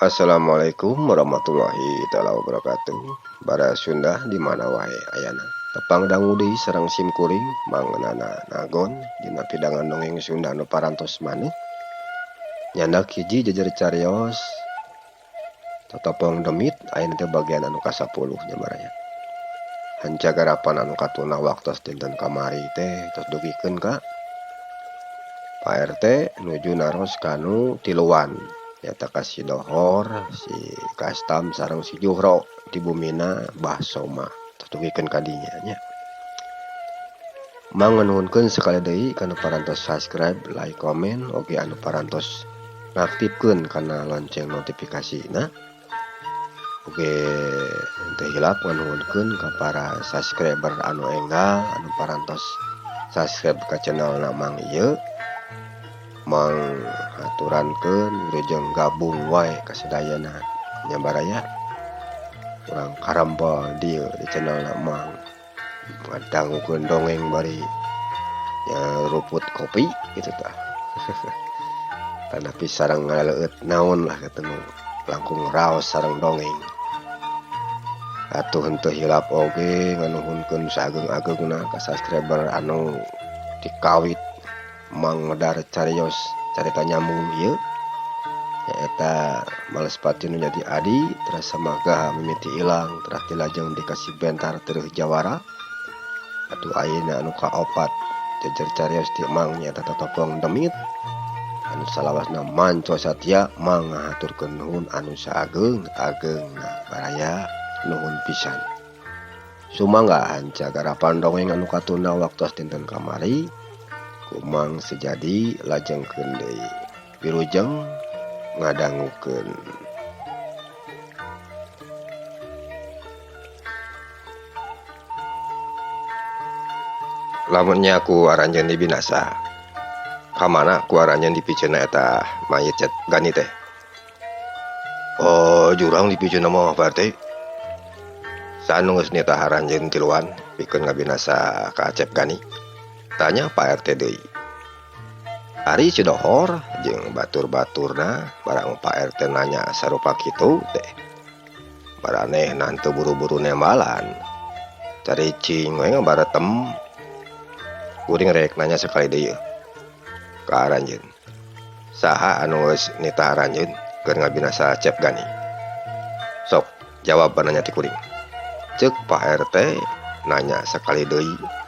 Assalamualaikum warahmatullahi taala wabarakatuh. Bara Sunda di mana wae ayana. Tepang dangu deui sareng sim kuring mangeunana nagon dina pidangan dongeng Sunda anu parantos maneh. Nyandak hiji jejer carios Totopong Demit ayeuna teh bagian anu ka-10 nya baraya. Hanca garapan anu katuna waktos dinten kamari teh tos dugikeun ka Pak RT nuju naros kanu tiluan. Nyata ka si Dohor, si Kastam sareng si Juhro di bumina Bah Soma. Tos dugikeun ka dinya nya. Manganuhunkeun sekali deui kana parantos subscribe, like, komen, oge anu parantos ngaktifkeun kana lonceng notifikasina. Oge teu hilap nganuhunkeun ka para subscriber anu enggal anu parantos subscribe ka channelna Mang ieu. Mang haturankeun wilujeng gabung wae ka sadayana nya baraya. Urang karambal dieu di channelna Mang. Ngadangukeun dongeng bari nyaruput kopi kitu tah. Tanapi sareng ngaleueut naon lah kitu nu langkung raos sareng dongeng. Atuh henteu hilap oge nganuhunkeun saageng-ageungna ka subscriber anu dikawit Mang Medar carios carita nyambung ieu nyaeta Malespati nu jadi adi terasa magaha mimiti ilang terah dilajeng dikasih bentar tereuh jawara. Atuh ayeuna anu kaopat jejer carios ti Mang nyaeta Totopong Demit anu salawasna manco satia Mang ngahaturkeun nuhun anu saageng-ageungna baraya nuhun pisan. Sumangga hanca garapan dongeng anu katunda waktos dinten kamari ku Mang Sejadi lajengkeun deui wilujeng ngadangukeun. Lamun nya ku aranjeun dibinasa, ka mana ku aranjeun dipiceunna eta mayit Cep Gani teh? Oh, jurang dipiceunna mah Pak RT. Saha nu geus nitah aranjeun tiluan pikeun ngabinasa ka Cep Gani? Tanya Pak RT deui. Ari si Dohor jeung batur-baturna barang Pak RT nanya sarupa kitu teh. Maranehna henteu buru-buru nembalan. Caricing we ngabaretem. Kuring rek nanya sekali deui ka aranjeun. Saha anu geus nitah aranjeun keur ngabinasa Cep Gani? Sok jawab nanya ti kuring. Ceuk Pak RT nanya sakali deui.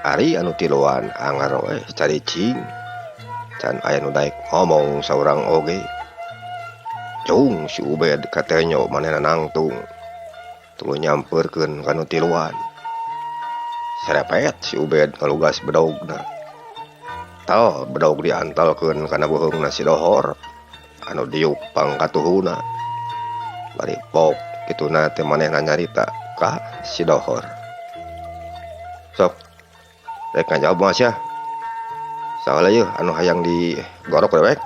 Ari anu tiluan angar we caricing. Can aya nu daek ngomong saurang oge. Cung si Ubed katenyo manehna nangtung. Tuluy nyampeurkeun ka nu tiluan. Serepet si Ubed ngalugas bedogna. Tal bedog diantalkeun kana beuheungna si Dohor anu diuk pangkatuhuna. Bari pok kituna teh manehna nyarita ka si Dohor. Sok rek ngajawab moal sia? Saha yeuh anu hayang digorok dewek?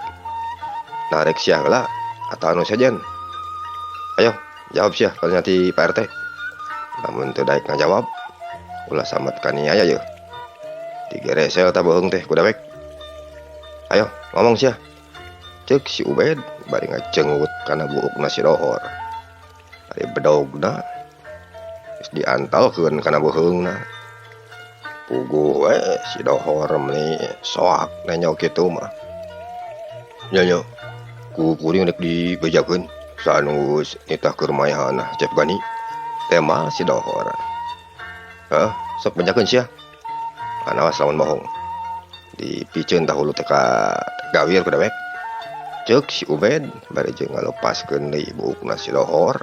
Nah rek sia heula atawa anu sejen? Ayo jawab sia tanya ti Pak RT. Lamun teu daek ngajawab ulah samet kaniaya yeuh. Digeresel tah beuheung teh ku dewek. Ayo ngomong sia. Ceuk si Ubed bari ngacengut kana buukna si Dohor. Ari bedogna geus diantalkeun kana beuheungna. Puguh we si Dohor meuni soak nenyo kitu mah. Nya nya ku kuring rek dibejakeun saha nu geus nitah keur mayahanna Cep Gani. Tema si Dohor. Heuh, sok bejakeun sia. Anawas lamun bohong. Dipiceun tah hulu teh ka gawir ku dewek. Ceuk si Ubed bari jeung ngalepaskeun deui buukna si Dohor.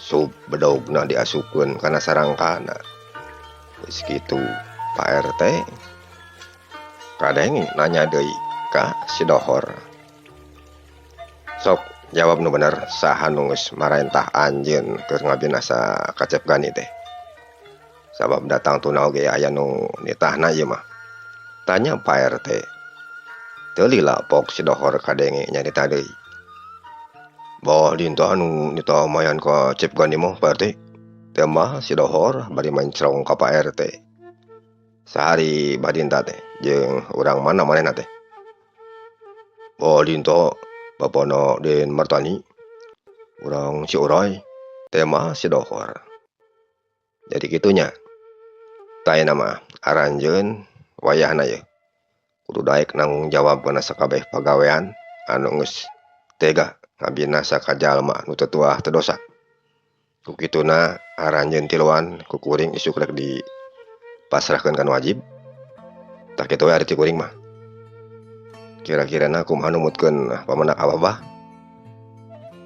Sub bedogna diasupkeun kana sarangkana. Geus kitu Pak RT kadenge nanya deui ka si Dohor. Sok jawab nu bener saha nu geus marentah anjeun keur ngabinasa ka Cep Gani teh. Sabab datang tuna oge aya nu nitahna ieu mah. Tanya Pak RT. Teu lila pok si Dohor kadenge nyarita deui. Bah dintah nu nitah mayan ka Cep Gani mah Pak RT. Teh mah si Dohor bari mencrong ka Pak RT. Sahari badinta teh jeung urang mana manehna teh? Bah dintah Bapana Den Martani urang si Oray tema si Dohor. Jadi kitunya. Tah ayeuna mah aranjeun wayahna ye kudu daek nanggung jawab kana sakabeh pagawean anu geus tega ngabinasa ka jalma nu teu tuah teu dosa. Ku kituna aranjeun tiluan ku kuring isuk rek dipasrahkeun ka nu wajib. Tah kitu we ari ti kuring mah. Kira-kirana kumaha numutkeun pamenak Abah?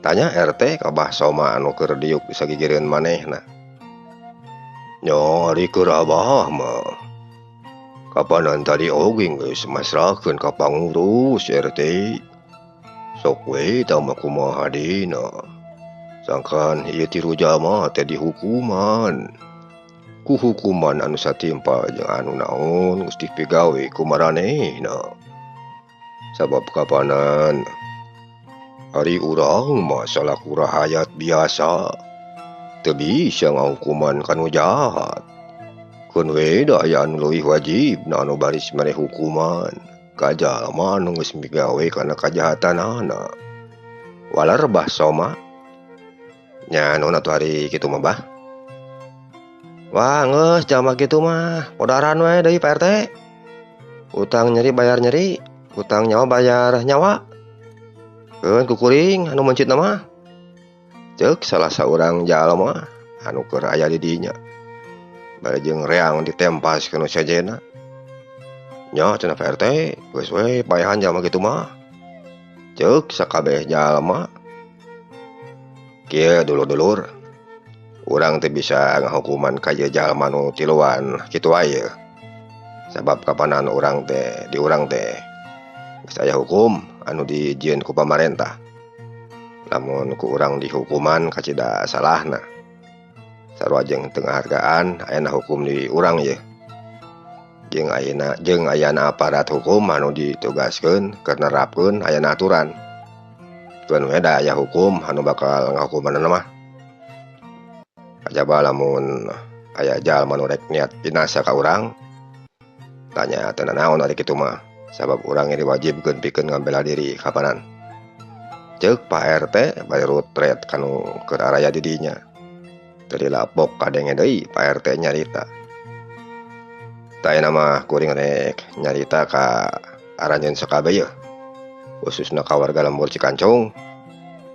Tanya RT ka Bah Soma anu keur diuk sagigireun manehna. Nya ari keur Abah mah. Kapanan tadi oge geus masrahkeun ka pangurus RT. Sok we tah mah kumaha dina. Sangkan ieu tilu jalma teh dihukuman. Ku hukuman anu satimpal jeung anu naon geus dipigawe ku maranehna. Sabab kapanan ari urang mah salaku rahayat biasa teu bisa ngahukuman ka nu jahat. Keun we da aya anu leuwih wajibna anu baris mere hukuman ka jalma anu geus migawe kana kajahatanana. Waler Bah Soma. Nya naon atuh ari kitu mah Bah? Wah geus jalma kitu mah podaran we deui Pak RT. Utang nyeri bayar nyeri, utang nyawa bayar nyawa. Keun ku kuring anu mencitna mah. Ceuk salah saurang jalma anu keur aya di dinya. Bari jeung reang ditempas kana sejenna. Nya cenah Pak RT, geus we paehan jalma kitu mah. Ceuk sakabeh jalma. Kieu dulur-dulur, urang teu bisa ngahukuman ka ieu jalma nu tiluan kitu wae. Sabab kapanan urang teh di urang teh geus aya hukum anu dijieun ku pamarentah. Lamun ku urang dihukuman kacida salahna. Sarua jeung teu ngahargaan ayana hukum di urang ye. Jeung ayeuna jeung ayana aparat hukum anu ditugaskeun keur nerapkeun ayana aturan. Keun we da aya hukum anu bakal ngahukumanana mah. Kajaba lamun aya jalma nu rek niat binasa ka urang, tanya teu nanaon ari kitu mah. Sabab urang diwajibkeun pikeun ngabela diri kapanan. Ceuk Pak RT bari rutret kanu keur araya di dinya. Teu dilapok kadenge deui Pak RT nyarita. Tah ayeuna mah kuring rek nyarita ka aranjeun sakabeh yeuh. Khususna ka warga lembur Cikancung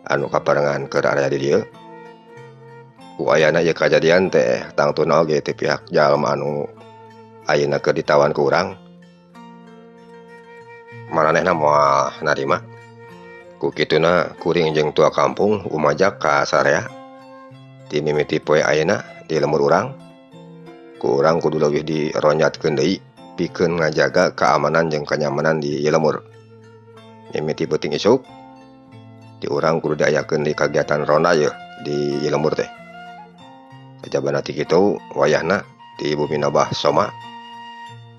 anu kaparengan keur araya di dieu. Ku ayana ieu kajadian teh tangtuna oge ti pihak jalma anu ayeuna keur ditawan ku urang. Maranehna moal narima. Ku kituna kuring jeung tua kampung umajak ka sarea. Ti mimiti poe ayeuna di lembur urang, ku urang kudu leuwih dironjatkeun deui pikeun ngajaga keamanan jeung kenyamanan di ieu lembur. Mimiti peuting isuk di urang kudu diayakeun di kagiatan ronda yeuh di ieu lembur teh. Sajabana ti kitu wayahna di bumi Bah Soma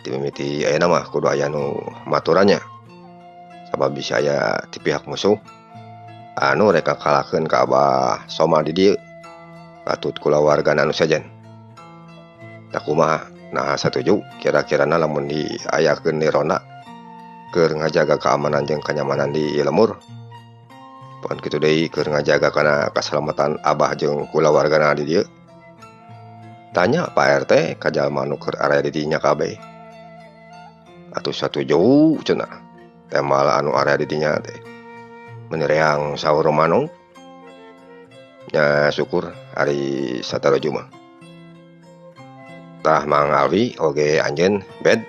ti mimiti ayeuna mah kudu aya nu maturannya. Sabab bisa aya ti pihak musuh anu rek ngakalakeun ka Abah Soma di dieu katut kulawargana anu sejen. Tah kumaha naha satuju kira-kirana lamun diayakeun di ronda keur ngajaga keamanan jeung kenyamanan di ieu lembur. Pan kitu deui keur ngajaga kana kasalamatan Abah jeung kulawargana di dieu. Tanya Pak RT ka jalma anu keur araya di dinya kabeh. Atuh satuju cenah. Temal anu area di dinya teh. Meuni reang saur manuk. Nya syukur ari sataroju mah. Tah Mang Alwi oge anjeun bed.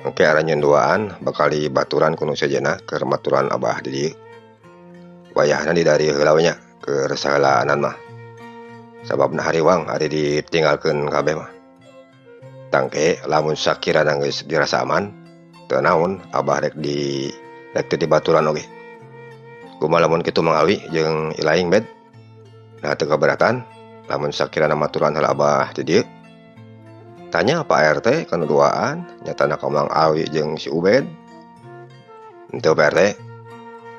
Engke aranjeun duaan bakal dibaturan ku nu sejenna keur maturan Abah di dieu. Wayahna di dari heula we nya keur saheulaanan mah. Sababna hariwang ari ditinggalkeun kabeh mah. Tangke lamun sakirana geus dirasa aman, teu naon Abah rek di rek teu dibaturan oge. Kumaha lamun kitu Mang Alwi jeung Ilaing bed? Nah teu kaberatan lamun sakirana maturan heula Abah di dieu. Tanya Pak RT kanu duaan nyatana ka Mang Alwi jeung si Ubed. Henteu Pak RT,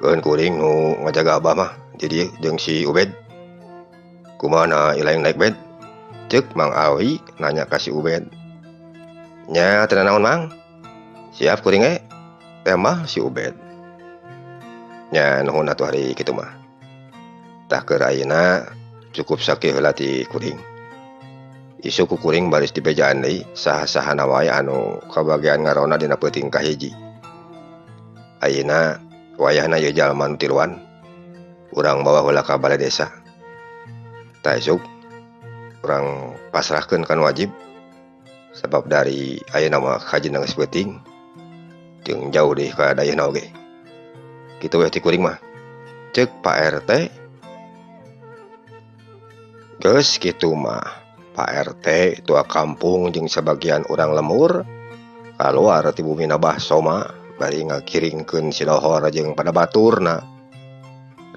keun kuring nu ngajaga Abah mah di dieu jeung si Ubed. Kumaha na Ilaing naik bed? Ceuk Mang Alwi nanya ka si Ubed. Nya teu nanaon Mang? Siap kuring ge. Tembah si Ubed. Nya nuhun atuh ari kitu mah. Tah keur ayeuna cukup sakieu heula ti kuring. Isuk ku kuring baris dibejaan deui saha-sahana wae anu kabagian ngaronda dina peuting kahiji. Ayeuna wayahna ieu jalma nu tiluan urang bawa heula ka balai desa. Tah isuk urang pasrahkeun ka nu wajib sabab dari ayeuna mah kajina geus peuting jeung jauh deui ka dayeuhna oge. Kitu we ti kuring mah. Ceuk Pak RT. Geus kitu mah Pak RT tua kampung jeung sabagian urang lembur kaluar ti bumi Bah Soma bari ngakiringkeun si Dohor jeung pada baturna.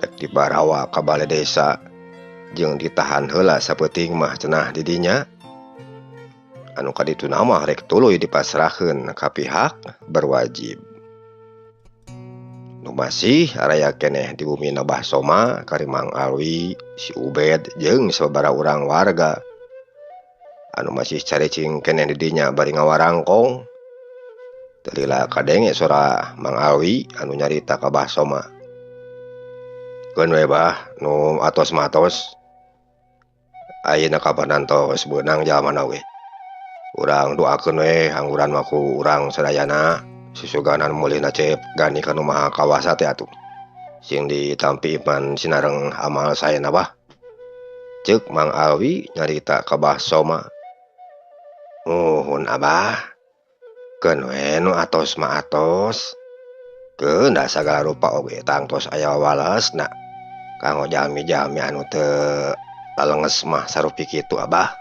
Rek dibarawa ka balai desa jeung ditahan heula sapeuting mah cenah di dinya. Anu kadituna mah rek tuluy dipasrahkeun ka pihak berwajib. Nu masih araya keneh di bumi Bah Soma kari Mang Alwi, si Ubed jeung sababaraha urang warga. Anu masih caricing keneh di dinya bari ngawarangkong. Teu lila kadenge sora Mang Alwi anu nyarita ka Bah Soma. Keun we bah nu atos mah atos. Ayeuna kapan tos beunang jalmana oge. Urang doakeun we hangguran mah ku urang sadayana. Susuganan mulihna Cep Gani ka nu Maha Kawasa teh atuh. Sing ditampi iman sinareng amal saena bah. Ceuk Mang Alwi nyarita ka Bah Soma. Muhun Abah. Keun we nu atos mah atos. Keun da sagala rupa oge tangtos aya walesna. Kanggo jalmi-jalmi anu teu lalenges mah sarupi kitu Abah.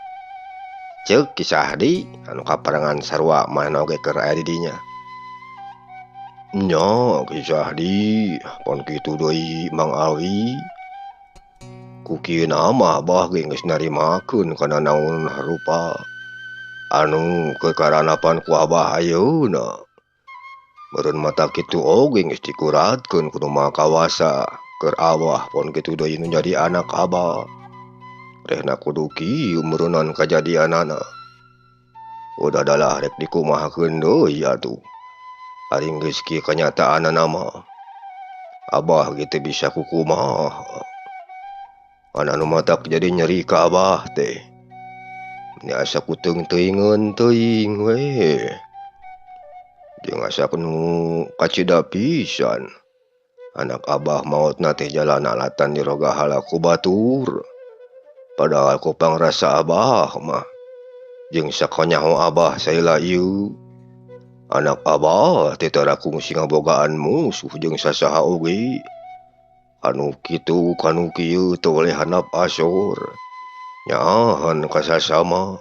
Ceuk Ki Sahdi anu kaparengan sarua manehna oge keur aya di dinya. Nya Ki Sahdi pon kitu deui Mang Alwi. Ku kieu mah Abah ge geus narimakeun kana naon harupa anu kekaranapan ku Abah ayeuna. Meureun mata kitu oge geus dikuratkeun ku Nu Maha Kawasa keur Abah pon kitu deui nu jadi anak Abah. Rehna kudu kieu meureunan kajadianana. Udah dalah rek dikumahakeun deui atuh. Ari geus kieu kanyataanana mah. Abah ge teu bisa kukumaha. Anu matak jadi nyeri ka Abah teh. Meni asa kuteung-teuingeun teuing we. Jeung asa nu kacida pisan. Anak Abah maotna teh jalan alatan dirogahala ku batur. Padahal ku pangrasa Abah mah jeung sakanyaho Abah saila ieu. Anak Abah teh tara kungsi ngabogaan musuh jeung sasaha oge. Anu kitu kanu kieu teu oleh handap asor. Nyaahan ka sasama.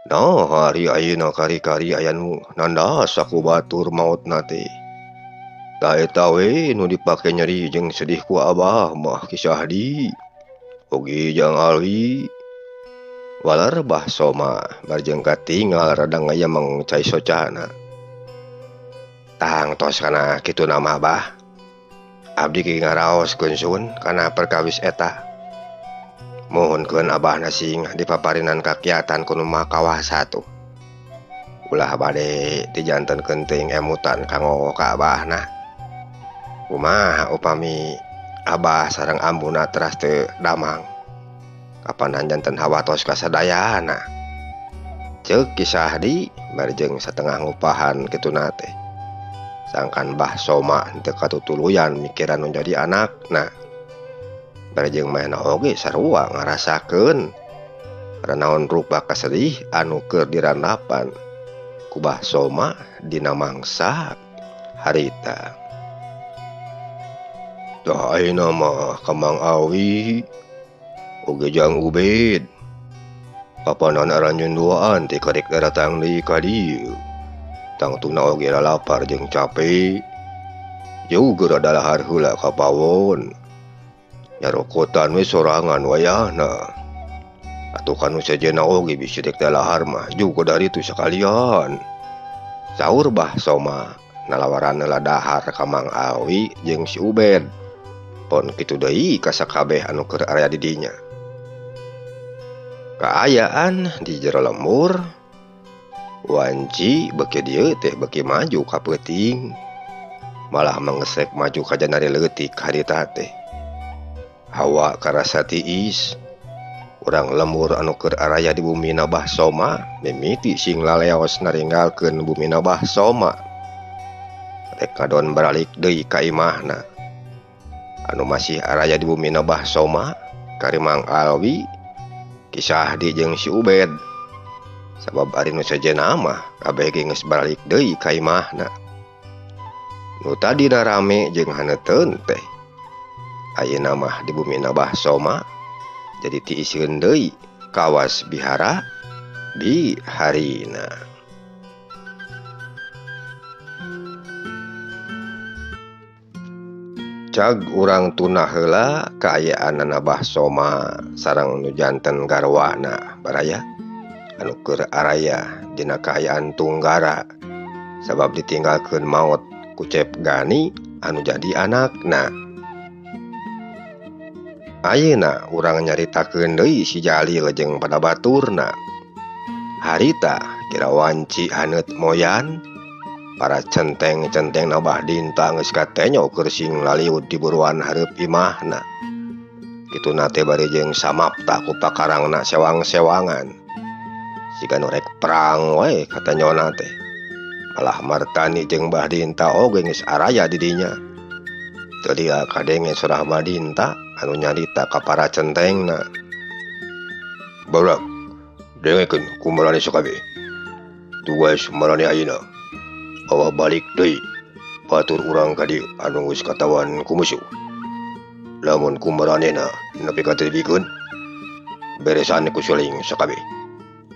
Nah ari ayeuna kari-kari aya nu nandas ku batur maotna teh. Tah eta we nu dipake nyeri jeung sedih ku Abah mah Ki Sahdi. Oge jang Alwi. Walar Bah Soma barjeng katingal rada ngayemeng cai socana. Tangtos kana kitu nama Bah. Abdi ge ngaraos keun kana perkawis eta. Mohonkeun Abahna sing dipaparinan kakiatan ku Nu Maha Kawasa tuh. Ulah bade dijantenkeun teuing emutan kanggo ka Abahna. Kumaha upami Abah sareng ambuna teras teu damang. Kapanan janten hawatos ka sadayana. Ceuk Ki Sahdi barjeng satengah ngupahan kituna teh. Sangkan Bah Soma teu katutuluyan mikiran nu jadi anakna. Barjeng manehna oge sarua ngarasakeun ranaon rupa kasedih anu keur dirandapan ku Bah Soma dina mangsa harita. Tah ayeuna mah ka Mang Alwi oge jang Ubed. Kapanan aranjeun duaan teh karek daratang deui ka dieu. Tangtuna oge lalapar jeung cape. Jauh geura dalahar heula ka pawon. Nyarokotan we sorangan wayahna. Atuh kanu sejenna oge bisi rek dalahar mah juga dari itu sakalian. Saur Bah Soma nalawaran heula dahar ka Mang Alwi jeung si Ubed. Pon kitu deui ka sakabeh anu keur aya di dinya. Kaayaan di jero lembur wanci beuki dieu teh beuki maju ka peuting. Malah mengesek maju ka janari leutik harita teh. Hawa karasa tiis. Urang lembur anu keur araya di bumi Bah Soma mimiti sing laleos naringgalkeun bumi Bah Soma. Rek ngadon baralik deui ka imahna. Anu masih araya di bumi Bah Soma kari Mang Alwi, Kisahdi jeung si Ubed. Sabab ari nu sejenna mah kabeh ge geus baralik deui ka imahna. Nu tadina rame jeung haneuteun teh ayeuna mah di bumi Bah Soma jadi tiiseun deui kawas bihara biharina. Cag urang tunah heula kaayaanana Bah Soma sareng nu janten garwana baraya anu keur araya dina kaayaan tunggara sabab ditinggalkeun maot ku Cep Gani anu jadi anakna. Ayeuna urang nyaritakeun deui si Jalil jeung pada baturna. Harita kira wanci haneut moyan, para centeng-centeng Bah Dinta geus katenyo keur sing laliud di buruan hareup imahna. Kituna teh bari jeung samapta ku pakarangna sewang-sewangan. Siga nu rek perang we katanyona teh. Malah Martani jeung Bah Dinta oge geus araya di dinya. Teu dia kadenge surah Bah Dinta anu nyarita ka para centengna. Barudak, dengekeun kumarane sakabeh. Tugas marane ayeuna bawa balik deui batur urang ka dieu anu geus katawan ku musuh. Lamun kumaranehna nepi ka teu dibikeun, beresan ku suling sakabeh.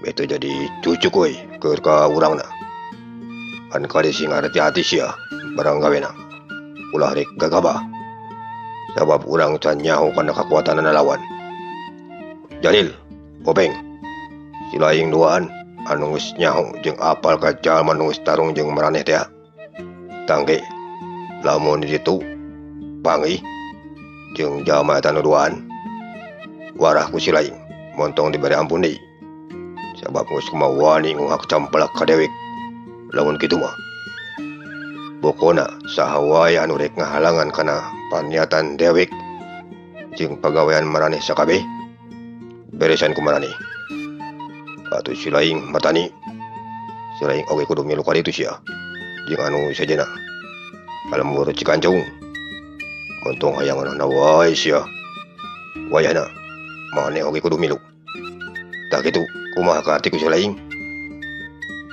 Itu jadi cucuk we keur ka urangna. An kade sing hati-hati sia barang gawena. Ulah rek gagabah. Sabab urang can nyaho kana kakuatanana lawan. Jalil, Popeng, si laing duaan anu geus nyaho jeung apal ka jalma nu geus tarung jeung maraneh teh. Tangke lamun di ditu panggih jeung jalma eta nu duaan warah ku si laing montong dibere ampun deui. Sabab geus kumaha wani nguhak campelak ka dewek. Lamun kitu mah pokona saha wae anu rek ngahalangan kana paniatan dewek jeung pagawean maraneh sakabeh beresan ku maraneh. Atuh si laing matani, si laing oge kudu milu ka ditu sia jeung anu sejenna kalembur Cikancung. Montong hayanganna wae sia wayahna maneh oge kudu milu. Tah kitu kumaha kaarti ku si laing?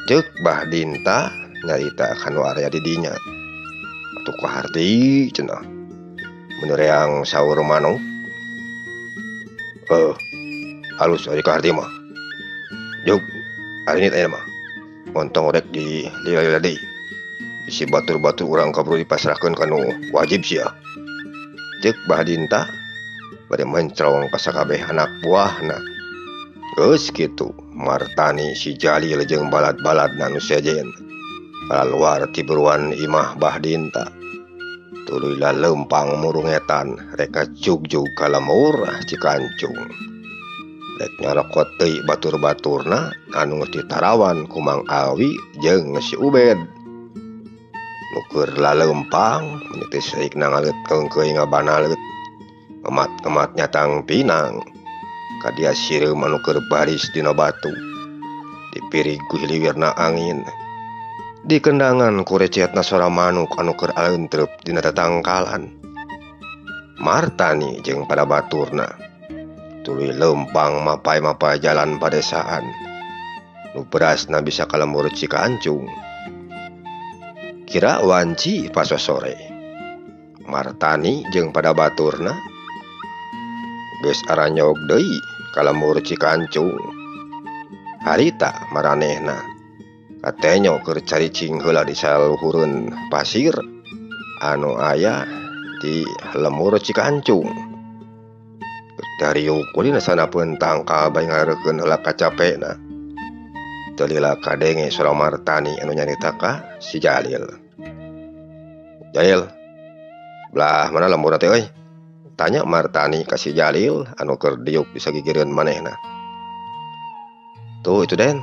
Ceuk Bah Dinta nyarita kanu area di dinya. Atuh kaharti cenah menereang saur manuk. Halus ari kaharti mah. Jug ari nit aya mah. Montong rek di lila-lila deui. Bisi batur-batur urang kaburu dipasrahkeun kanu wajib sia. Ceuk Bah Dinta bade mencrong ka sakabeh anak buahna. Geus kitu Martani si Jalil jeung balad-baladna nu sejen kaluar ti buruan imah Bah Dinta. Tuluy lalempang murungetan rek jugjug ka lemur Cikancung. Rek nyarokot deui batur-baturna anu geus ditarawan ku Mang Alwi jeung si Ubed. Nu keur lalempang mun teh saikna ngaleut keungkeuy ngabanaleut. Kemat-kemat nyatang pinang. Kadia sireum anu keur baris dina batu. Dipirig ku hiliwirna angin. Dikendangan ku recetna sora manuk anu keur aleunteup dina tatangkalan. Martani jeung pada baturna tuluy lempang mapai-mapai jalan padesaan. Nu berasna bisa ka lembur Cikancung. Kira wanci pasosore. Martani jeung pada baturna geus aranyog deui ka lembur Cikancung. Harita maranehna katenyo keur caricing heula di saluhureun pasir anu aya di lemur Cikancung. Dariuk kulina sanapeun tangkal bae ngareukeun heula kacapena. Teu lila kadenge sora Martani anu nyarita ka si Jalil. Jalil, belah mana lemurna teh euy? Tanya Martani ka si Jalil anu keur diuk di sagigireun manehna. Tuh itu Den,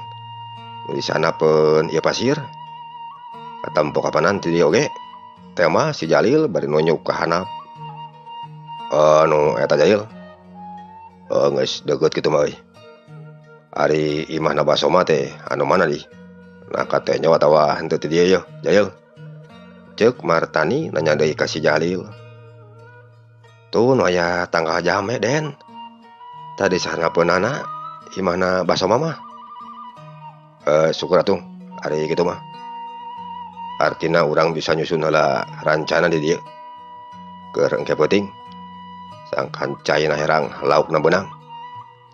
di sana pun ieu pasir. Katempo kapanan ti dieu oge? Tema si Jalil bari nunjuk ka handap. Anu eta Jalil. Geus deukeut kitu mah euy. Ari imahna Bah Soma teh anu mana di? Nah katenyo atawa henteu ti dieu yeuh Jalil. Ceuk Martani nanya deui ka si Jalil. Tuh nu aya tanggal jame Den. Tadi sahandapeunana imahna Bah Soma mah. Syukur atuh ari kitu mah. Artina urang bisa nyusun heula rancana di dieu. Keur engke peuting. Sangkan caina herang laukna beunang.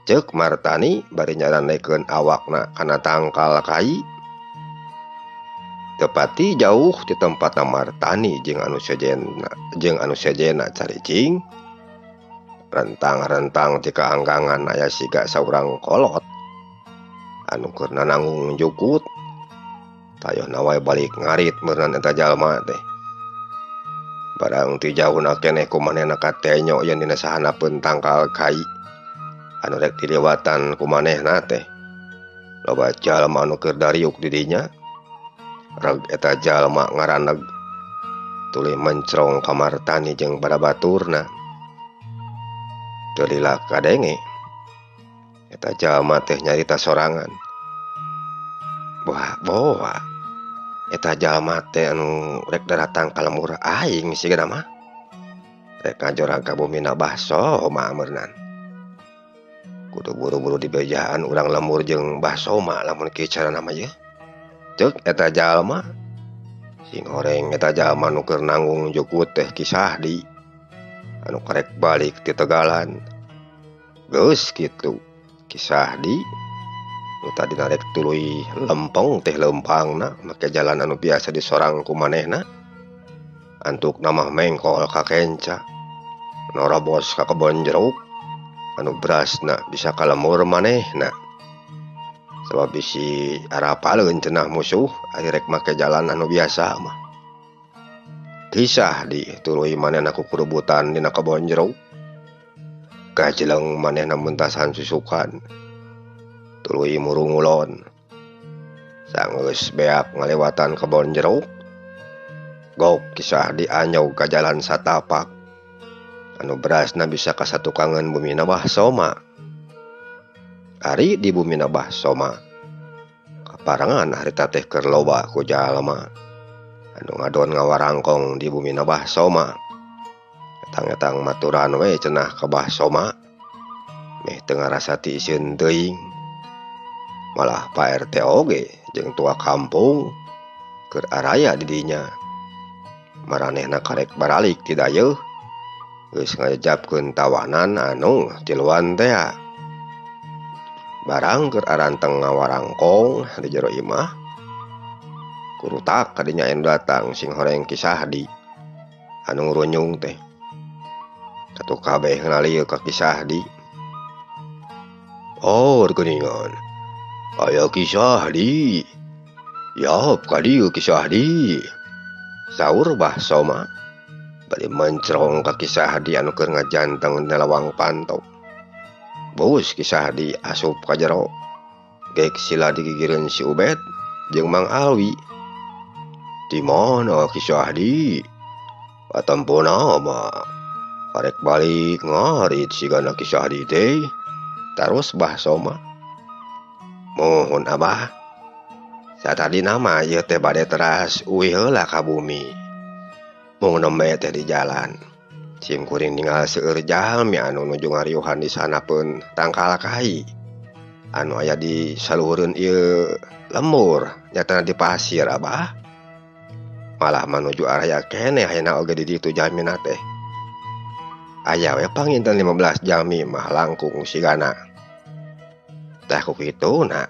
Ceuk Martani bari nyarandekeun awakna kana tangkal kai. Tepati jauh di tempatna Martani jeung anu sejenna caricing. Rentang-rentang ti kaanggangan aya siga saurang kolot anu keur nanggung jukut. Tayohna wae balik ngarit meureun eta jalma teh. Barang ti jauhna keneh ku manehna katenyo yen dina sahanapeun tangkal kai anu rek diliwatan ku manehna teh. Loba jalma anu keur dariuk di dinya. Reg eta jalma ngaraneg tuluy mencrong ka Martani jeung barabaturna. Teu lila kadenge eta jalma teh nyarita sorangan. Boa boa eta jalma teh anu rek daratang ka lembur aing sigana mah. Rek ngajorag ka bumina Bah Soma meurnan. Kudu buru-buru dibejaan urang lembur jeung Bah Soma lamun kieu carana mah yeuh. Ceuk eta jalma. Sing horeng eta jalma nu keur nanggung jukut teh Kisahdi anu karek balik ti Tegalan. Geus kitu Kisahdi nu tadina rek tuluy lempeng teh leumpangna make jalan anu biasa disorang ku manehna. Antukna mah mengkol ka kenca norobos ka kebon jeruk anu berasna bisa ka lembur manehna. Sabab bisi arapaleun cenah musuh ari rek make jalan anu biasa mah. Kisahdi tuluy manehna kukurubutan dina kebon jeruk. Kajeleng manehna muntasan susukan. Tuluy murungulon. Sanggeus beak ngalewatan kebon jeruk. Gok Kisahdi anyog ka jalan satapak. Anu berasna bisa kasatukangan bumina Bah Soma. Ari di bumina Bah Soma kaparangan harita teh keur loba ku jalma anu ngadon ngawarangkong di bumina Bah Soma. Etang-etang maturan we cenah ka Bah Soma meh teu ngarasa ti isieun teuing. Malah Pak RT oge jeung tua kampung keur araya di dinya. Maranehna karek baralik ti dayeuh geus ngajejapkeun tawanan anu tiluan tea. Barang keur aranteng ngawarangkong di jero imah kurutak kadinya anu datang sing horeng Kisahdi anu ngurunyung teh. Katuh kabeh ngalieuk ka Kisahdi. Oh geuningan aya Kisahdi. Yap ka dieu Kisahdi. Saur Bah Soma bari mencrong ka Kisahdi anu keur ngajanteng dina lawang panto. Bus Kisahdi asup ka jero. Gek sila digigireun si Ubed jeung Mang Alwi. Di mana Kisahdi? Patempona mah karek balik ngarit sigana Kisahdi teh. Tarus Bah Soma. Mohon Abah. Satadina mah ieu teh bade teras uih heula ka bumi. Mung nembe teh di jalan. Sim kuring ninggal seueur jalmi anu nuju ngariuhan di sanapeun tangkal kai. Anu aya di saluhureun ieu lembur nyatana di pasir Abah. Malah manuju araya keneh ayeuna oge di ditu jalmina teh. Aya we panginten 15 jalmi mah langkung sigana. Tah ku kituna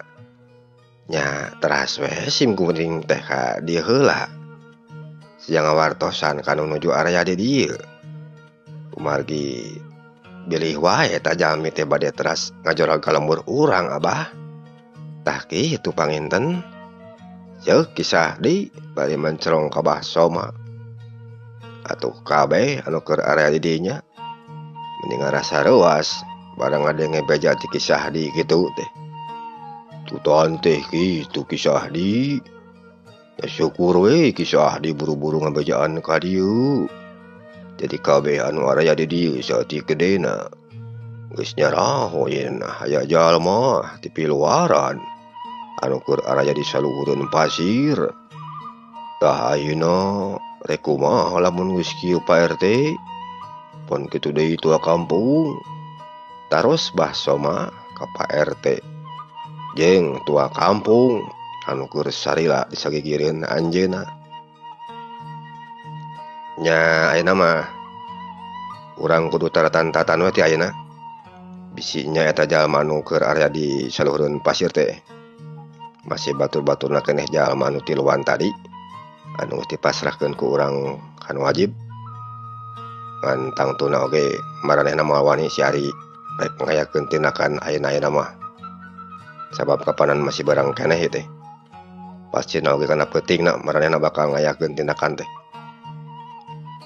nya teras we sim kuring teh ka dieu heula. Siang ngawartosan ka nu nuju araya di dieu. Kumargi bilih wae eta jalmi teh bade teras ngajorag ka lembur urang Abah. Tah kitu panginten. Ceuk Kisahdi bari mencrong ka Bah Soma. Atuh kabeh anu keur area di dinya mending ngarasa reuas barang ngadenge beja ti Kisahdi kitu teh. Tutan teh kitu Kisahdi. Ya syukur we kisah diburu-buru ngabejaan ka dieu. Jadi kabeh anu araya di dieu saeutik gedena. Geus nyaraho yen aya jalma ti piluaran anu keur araya di saluhureun pasir. Tah ayeuna rek kumaha lamun geus kieu Pak RT? Pon kitu deui tua kampung. Taros Bah Soma ka Pak RT jeung tua kampung anu keur sarila disagigireun anjeunna. Nya ayeuna mah urang kudu taratan-tatan we ti ayeuna. Bisi nya eta jalma anu keur aya di saluhureun pasir teh masih batur-baturna keneh jalma anu tiluan tadi anu dipasrahkeun ku urang kan wajib. Ngan tangtuna oge maranehna moal wani si Ari rek ngayakeun tindakan ayeuna-ayeuna mah. Sabab kapanan masih barang keneh ieu teh. Pastina oge kana peutingna maranehna bakal ngayakeun tindakan teh.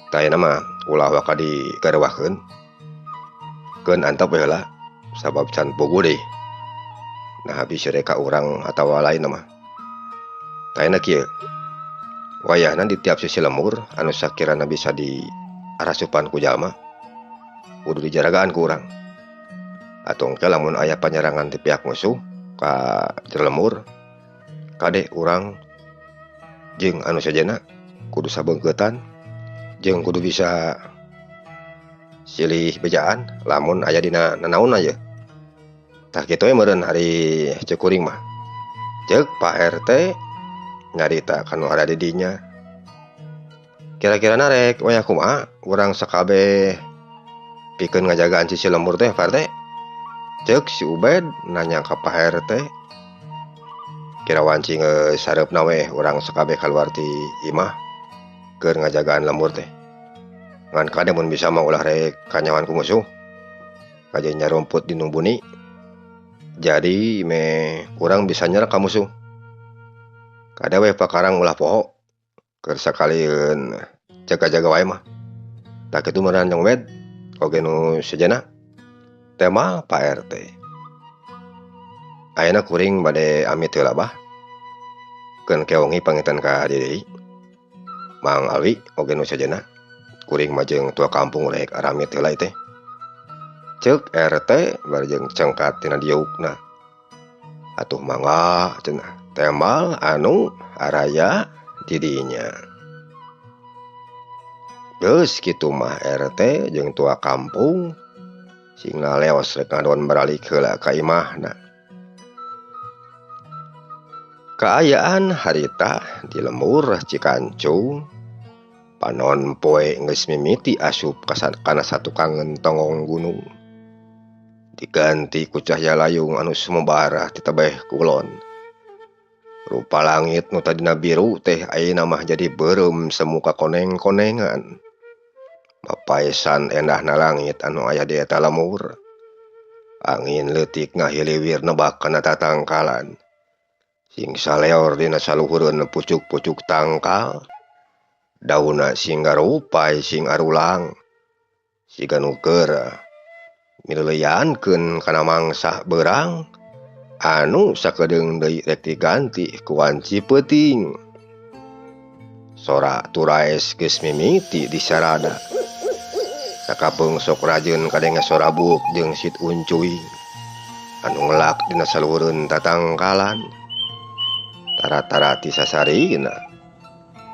Tah ayeuna mah ulah waka digarewahkeun. Keun antep we heula sabab can puguh deui. Nah bisi rek ka urang atawa lain mah. Tah ayeuna kieu. Wayahna di tiap sisi lembur anu sakirana bisa diarasupan ku jalma kudu dijaragaan ku urang. Atau engke lamun aya panyerangan ti pihak musuh ka jero lembur kade urang jeung anu sejenna kudu sabeungkeutan jeung kudu bisa silih bejaan lamun aya dina nanaon aja. Tah kitu we meureun ari ceuk kuring mah. Ceuk Pak RT nyarita kanu aya di dinya. Kira-kirana rek wayah kumaha urang sakabeh pikeun ngajagaan sisi lembur teh Pak RT? Ceuk si Ubed nanya ka Pak RT. Kira wanci geus sareupna we urang sakabeh kaluar ti imah keur ngajagaan lembur teh. Ngan kade mun bisa mah ulah rek kanyawan ku musuh. Kajeun nyarumput di nu buni. Jadi meh urang bisa nyerang ka musuh. Kade we pakarang ulah poho keur sakalieun jaga-jaga wae mah. Tah kitu meureun Jang Ubed oge nu sejenna. Tema Pak RT. Ayeuna kuring bade amit heula bah. Keun keongi pangitan ka dieu deui. Mang Alwi oge nu sejenna. Kuring mah jeung tua kampung rek aramit heula teh. Ceuk RT bari jeung cengkat tina diukna. Atuh mangga cenah temal anu araya di dinya. Geus kitu mah RT jeung tua kampung sing ngaleos rek ngadon baralik heula ka imahna. Kaayaan harita di lembur Cikancung panon poe geus mimiti asup kana satukangeun tonggong gunung. Diganti ku cahya layung anu sumebara ti tebeh kulon. Rupa langit nu tadina biru teh ayeuna mah jadi beureum semuka koneng-konengan. Mapaesan endahna langit anu aya di eta lembur. Angin leutik ngahiliwir nebak kana tatangkalan. Sing saleor dina saluhureun pucuk-pucuk tangkal. Daunna sing garupai sing arulang. Siga nu keur mileuleyankeun kana mangsa beurang anu sakedeung deui rek diganti ku wanci peuting. Sora turaes geus mimiti disarada. Sakapeung sok rajeun kadenge sora buuk jeung sit uncuy anu ngelak dina saluhureun tatangkalan. Tara-tara ti sasarina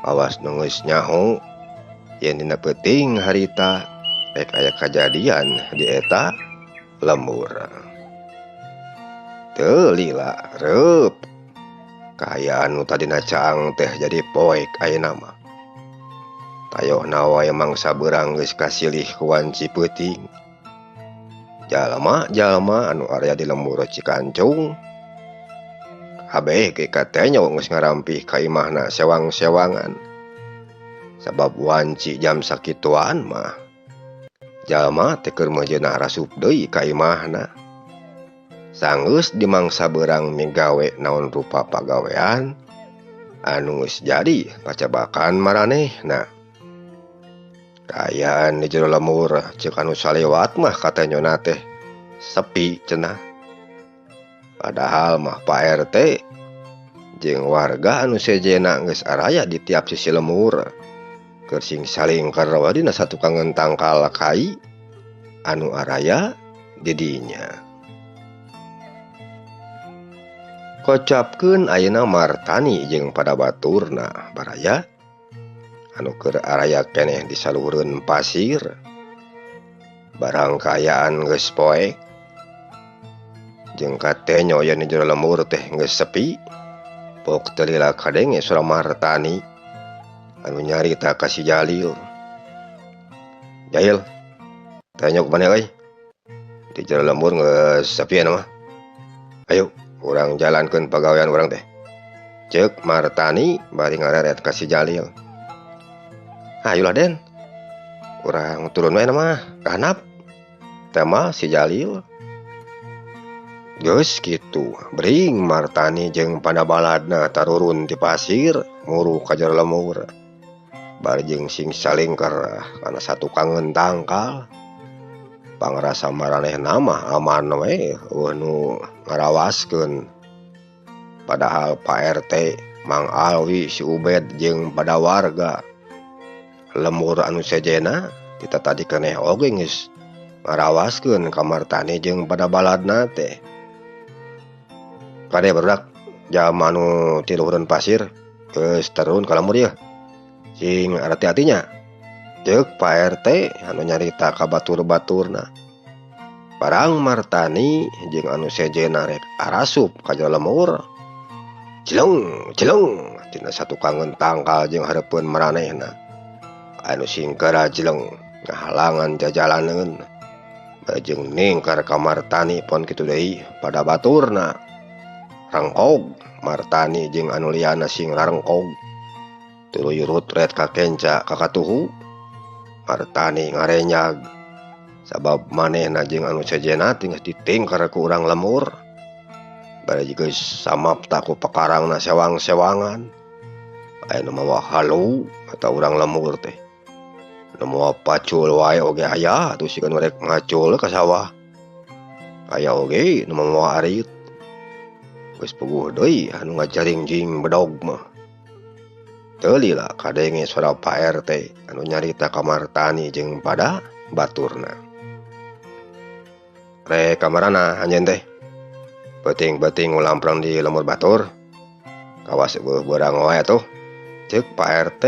awas nu geus nyaho yen dina peuting harita rek aya kajadian di eta lembur. Teu lila reup kaayaan nu tadina caang teh jadi poek ayeuna mah. Tayohna wae mangsa beurang geus kasilih ku wanci peuting. Jalma-jalma anu aya di lembur Cikancung kabeh ge katenyo geus ngarampih ka imahna sewang-sewangan. Sabab wanci jam sakituan mah jalma teh keur meujeuh rasup deui ka imahna. Sanggeus dimangsa beurang migawe naon rupa pagawean anu geus jadi pacabakan maranehna. Kaayaan di jero lembur ceuk anu salewat mah katenyona teh sepi cenah. Padahal mah Pak RT Jeung warga anu sejenna geus araya di tiap sisi lemur keur sing salingkar we dina satukangeun tangkal kai anu araya di dinya. Kocapkeun ayeuna Martani jeung pada baturna baraya anu keur araya keneh di saluhureun pasir. Barang kaayaan geus poek jeung katenyo yen di jero lemur teh geus sepi. Pok teu lila kadenge sora Martani anu nyarita ka si Jalil. Jahil, tanya ku maneh euy. Di jero lembur geus sepi anu mah. Ayo urang jalankeun pagawean urang teh. Ceuk Martani bari ngareret ka si Jalil. Ayolah Den. Urang turun we mah ka handap. Tema si Jalil. Geus kitu, bring Martani jeung panabaladna tarurun ti pasir muru ka jero lemur. Bari jeung sing salingker kana satukangeun tangkal. Pangrasa maranehna mah aman we eueuh nu ngarawaskeun. Padahal Pak RT, Mang Alwi, si Ubed jeung pada warga lemur anu sejenna kita tadi keneh oge geus ngarawaskeun ka Martani jeung pada baladna teh. Kade barudak jalma anu ti luhureun pasir geus turun ka lemur yeuh. Sing hati-hatinya. Ceuk Pak RT anu nyarita ka batur-baturna. Barang Martani jeung anu sejenna rek arasup ka jero lemur. Jeleng jeleng tina satukangeun tangkal jeung hareupeun maranehna. Anu singkara jeleng ngahalangan jajalaneun. Bajeng ningkar ka Martani pon kitu deui pada baturna. Rengkog Martani jeung anu liyana sing rarengkog. Tuluy rutret ka kenca ka katuhu. Martani ngarenyag sabab manehna jeung anu sejenna teh geus ditingkar ku urang lemur. Bari geus samapta ku pakarangna sewang-sewangan. Aya nu mawa halu atawa urang lemur teh. Nu mawa pacul wae oge aya atuh siga nu rek ngacul ka sawah. Aya oge nu mawa arit. Geus puguh deui anu ngajaringjing bedog mah. Teu lila kadenge sora Pak RT anu nyarita ka Martani jeung pada baturna. Rek kamarana anjeun teh? Beuting-beuting ngulamprang di lemur batur. Kawas eueuh beurang wae atuh. Ceuk Pak RT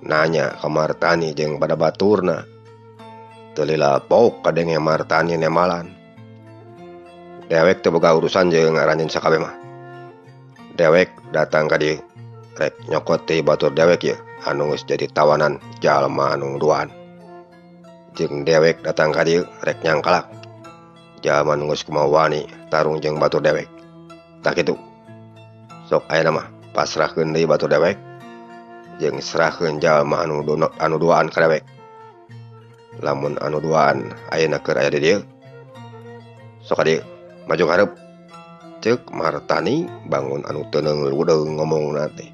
nanya ka Martani jeung pada baturna. Teu lila pok kadenge Martani nemalan. Dewek teu boga urusan jeung aranjeun sakabeh mah. Dewek datang ka dieu rek nyokot ti batur dewek yeuh anu geus jadi tawanan jalma anu duaan. Jeung dewek datang ka dieu rek nyangkalak jalma nu geus kumaha wani tarung jeung batur dewek. Tah kitu. Sok ayeuna mah pasrahkeun deui batur dewek jeung serahkeun jalma anu duaan ka dewek. Lamun anu duaan ayeuna keur aya di dieu sok ka dieu maju ka hareup. Ceuk Martani bangun anu teu ludeung ngomongna teh.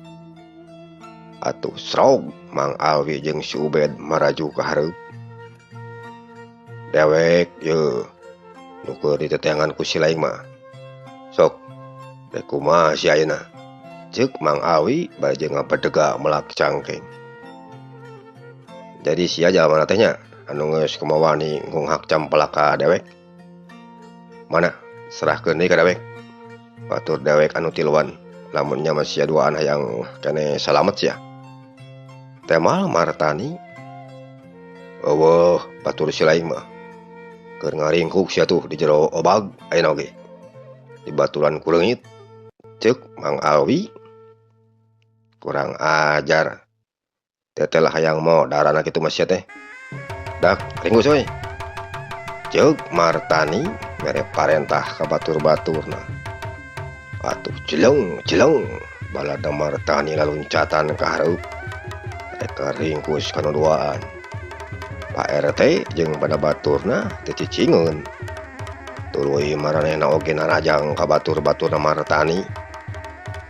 Atuh srog Mang Alwi jeung si Ubed maraju ka hareup. Dewek yeuh nu keur diteteangan ku si laing mah. Sok rek kumaha si ayeuna? Ceuk Mang Alwi bari jeung ngabedega melak cangkeng. Jadi sia jalma teh nya anu geus kumaha wani ngunghak campelak ka dewek. Mana serahkeun deui ka dewek. Batur dewek anu tiluan lamun nya mah sia duaan hayang keneh salamet sia. Temal Martani. Eueuh batur si laing mah. Keur ngaringkuk sia tuh di jero obag ayeuna oge. Dibaturan ku leungit. Ceuk Mang Alwi. Kurang ajar. Teteh lah hayang modarana kitu mah sia teh. Dak ringkus euy. Ceuk Martani mere parentah ka batur-baturna. Atuh jeleng jeleng balada Martani laluncatan ka hareup. Rek ringkus kana duaan. Pak RT jeung pada baturna teu cicingeun. Tuluy maranehna oge narajang ka batur-baturna Martani.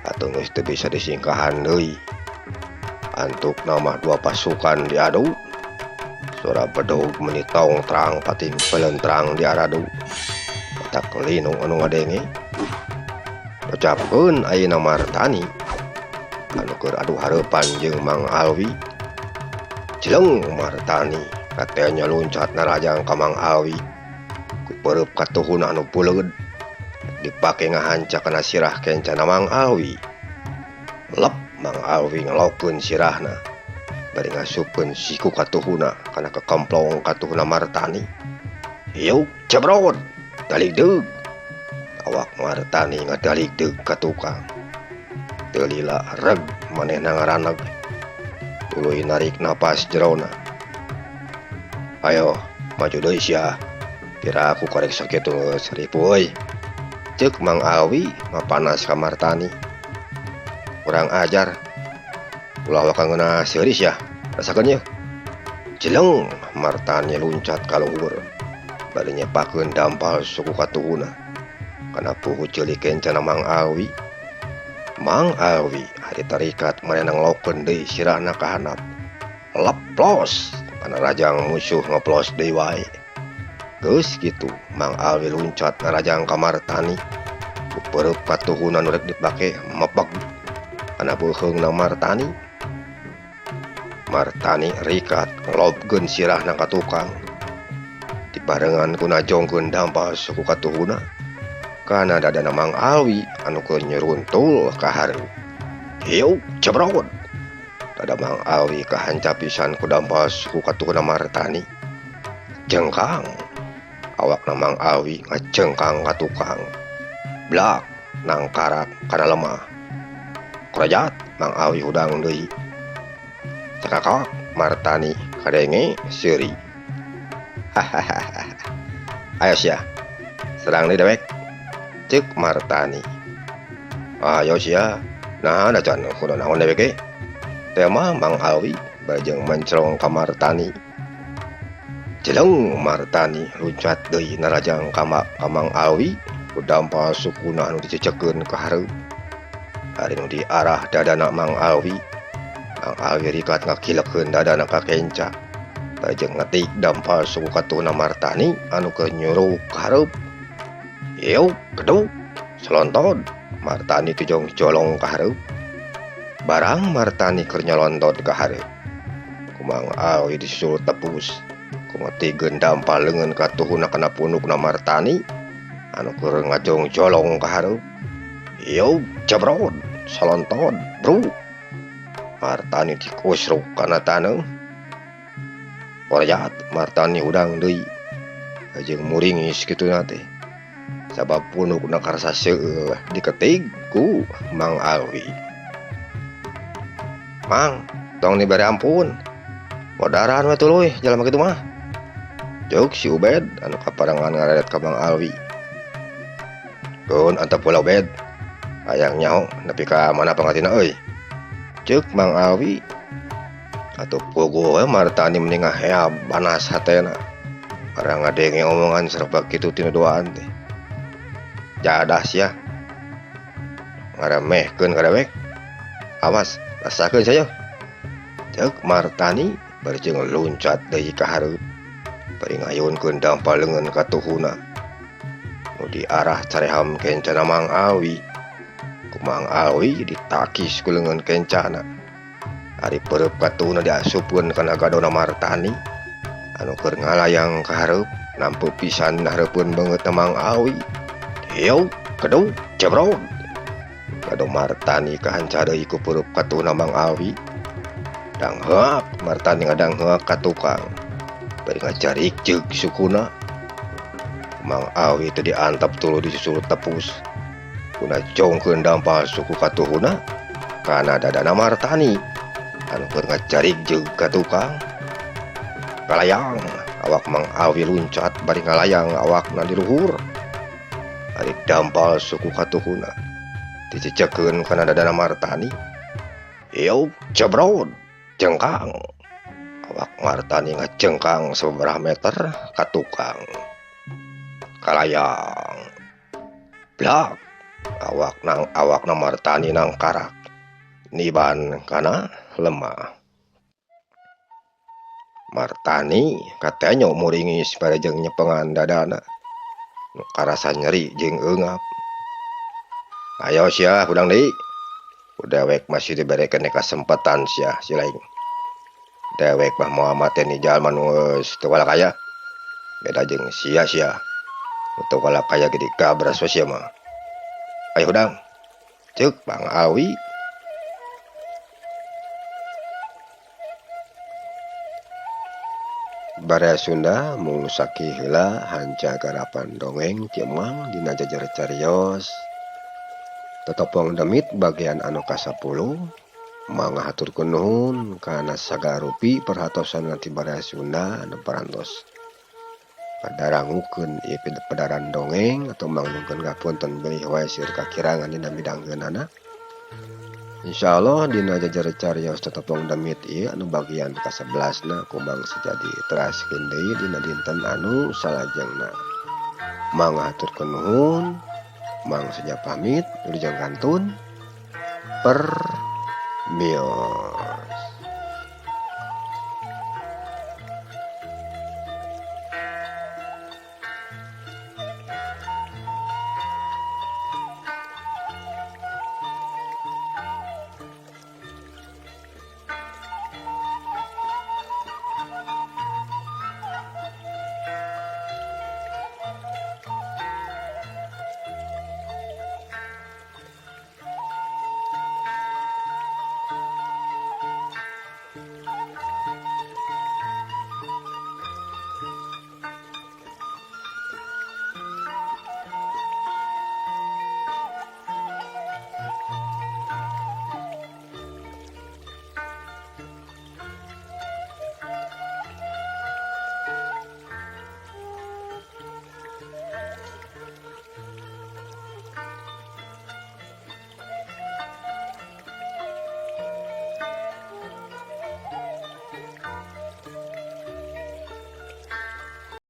Atuh geus teu bisa disingkahan deui. Antukna mah dua pasukan diadu. Sora bedog meuni tong terang pating pelentrang diaradu. Otak linung anu ngadenge. Ucapkeun ayeuna Martani anu keur adu hareupan jeung Mang Alwi. Jeleng Martani katanya luncat narajang ka Mang Alwi. Ku peureub katuhuna anu puleud dipake ngahanca kana sirah kencana Mang Alwi. Lep Mang Alwi ngelokeun sirahna bari ngasupkeun siku katuhuna kana kekemplong katuhuna Martani. Yuk cebrot daligdeug. Awak Martani ngadaligdeug ka tukang. Teu lila reg manehna ngaraneg. Tuluy narik napas jerona. Ayo maju deui sia. Kira aku korek sakitu geus ripuh euy. Ceuk Mang Alwi mapanas ka Martani. Kurang ajar. Ulah waka ngeunah seuri sia. Rasakeun yeuh. Jeleng Martani luncat ka luhur. Bari nyepakeun dampal suku katuhuna. Kana puhu ceuli kencana Mang Alwi. Mang Alwi hari tarikat manehna ngelokeun deui sirahna ka handap. Leplos kana rajang musuh ngeplos deui wae. Geus kitu Mang Alwi luncat narajang ka Martani. Ku peureub katuhuna nu rek dipake mepeg kana beuheungna Martani. Martani rikat ngelobkeun sirahna ka tukang. Dibarengan ku najongkeun dampal suku katuhuna kana dadana Mang Alwi anu keur nyeruntul ka hareup. Hiuk cebrot. Dada Mang Alwi kahanca pisan ku dampal suku katuhuna Martani. Jengkang. Awakna Mang Alwi ngacengkang ka tukang. Blak nangkarak kana lemah. Korejat Mang Alwi hudang deui. Cakakak Martani kadenge seuri. Hahaha. Ayo sia. Serang deui dewek. Ceuk Martani. Ayo sia. Nah, da can kudu naon dewek ge. Tema Mang Alwi bajeng mencrong ka Martani. Jeleng Martani luncat deui narajang ka Mang Alwi ku dampal sukuna anu dicecekeun ka hareup. Ari nu diarah dadana Mang Alwi. Mang Alwi rikat ngakilekeun dadana ka kenca. Bajeng ngetik dampal suku katuhuna Martani anu keur nyuruk ka hareup. Yeuh, gedug, selontot. Martani tujong jolong ka hareup. Barang Martani keur nyolontot ka hareup. Ku Mang Alwi disusul tepus. Ku ngetigkeun dampal leungeun katuhuna kana punukna Martani anu keur ngajong jolong ka hareup. Yeuh, cebrot, salontot, bru. Martani dikusruk kana taneuh. Korejat Martani udang deui. Jeung muringis kituna teh. Sabab punukna karasa seueuh diketig ku Mang Alwi. Mang, tong dibere ampun. Modaran we tuluy jalma kitu mah. Ceuk si Ubed anu kaparengan ngareret ka Mang Alwi. Keun antep heula Ubed. Hayang nyaho nepi ka mana pangatina euy. Ceuk Mang Alwi. Atuh puguh we Martani mending ngaheab panas hatena. Barang ngadenge omongan serba kitu tina duaan teh. Jadah sia. Ngaremehkeun ka dewek. Awas, rasakeun sia. Ceuk Martani bari jeung luncat deui ka hareup. Bari ngayunkeun dampal leungeun katuhuna. Nu diarah careham kencana Mang Alwi. Ku Mang Alwi ditakis ku leungeun kencana. Ari peureub katuhuna diasupkeun kana gadona Martani anu keur ngalayang ka hareup nampu pisan hareupeun beungeutna Mang Alwi. Yeuh, gedug, cebrot. Gado Martani kahanca deui ku peureub katuhuna Mang Alwi. Dangheak Martani ngadangheak ka tukang. Bari ngacarik jeung sukuna. Mang Alwi teu diantep tuluy disusul tepus. Kuna jongkeun dampal suku katuhuna kana dadana Martani anu keur ngacarik jeung ka tukang. Kalayang awak Mang Alwi luncat bari ngalayang awakna di luhur. Ari dampal suku katuhuna dicecekeun kana dadana Martani. Yeuh, cebrot, jengkang. Awak Martani ngajengkang sababaraha meter ka tukang. Kalayang. Blak. Awakna Martani nangkarak. Niban kana lemah. Martani katenyo muringis bari jeung nyepengan dadana. Nu karasa nyeri jeung eungap. Ayo sia hudang deui. Ku dewek masih dibere keneh kasempatan sia si laing. Dewek mah moal mateni jalma nu geus teu walakaya. Beda jeung sia sia. Nu teu walakaya ge digabras we sia mah. Ayo hudang. Ceuk Bang Alwi. Baraya Sunda mung saki heula hanca garapan dongeng ti Emang dina jajar carios. Totopong demit bagian anu ka-10 mangga haturkeun nuhun kana sagala rupi perhatosan ti Baraya Sunda anu parantos ngadarangukeun ieu pedaran dongeng atau mangnyungkeun ngapunten bilih wae seueur kakirangan dina midangkeunana. Insyaallah dina jajar carios totopong demit ieu anu bagian ka-11 na ku Mang Sejadi teraskeun deui dina dinten anu salajengna. Mangga haturkeun nuhun. Mang Seja pamit, wilujeng kantun. Permios.